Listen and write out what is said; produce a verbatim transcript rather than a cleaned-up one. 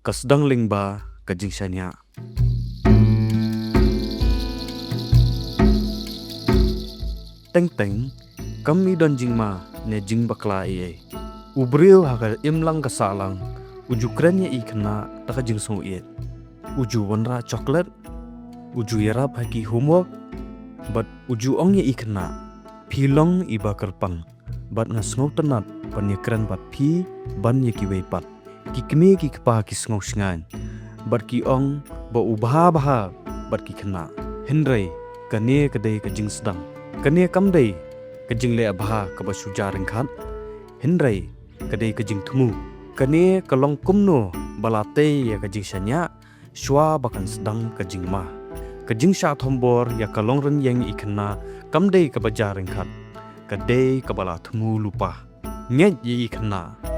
Ka sdang lyngba ka jingshaniah. Teng teng, kam i don jingma ne jingbakla ei ei. U briew ha ka imlang ka sahlang, u ju kren ïa i khynnah da ka jingsngewieit. U ju wanrah chocolate, u ju ïarap ha ki homework, bad u ju ong ïa i khynnah, phi long i ba kyrpang, bad nga sngewtynnat ban ïakren bad phi ban ïa kiwei pat. Ki kmie ki kpa ki sngew shngaiñ, bad ki ong ba u bha bha bad ki khynnah. Hynrei kane ka dei ka jingsdang. Kane kam dei ka jingleh bha kaba shu ja ryngkhat, hynrei ka dei ka jingthmu. Kane ka long kumno ba la tei ïa ka jingshaniah shuwa ba kan sdang ka jingma. Ka jingshah thombor ïa ka longrynïeng i khynnah kam dei kaba ja ryngkhat, ka dei kaba la thmu lypa. Ngeit ïa i khynnah,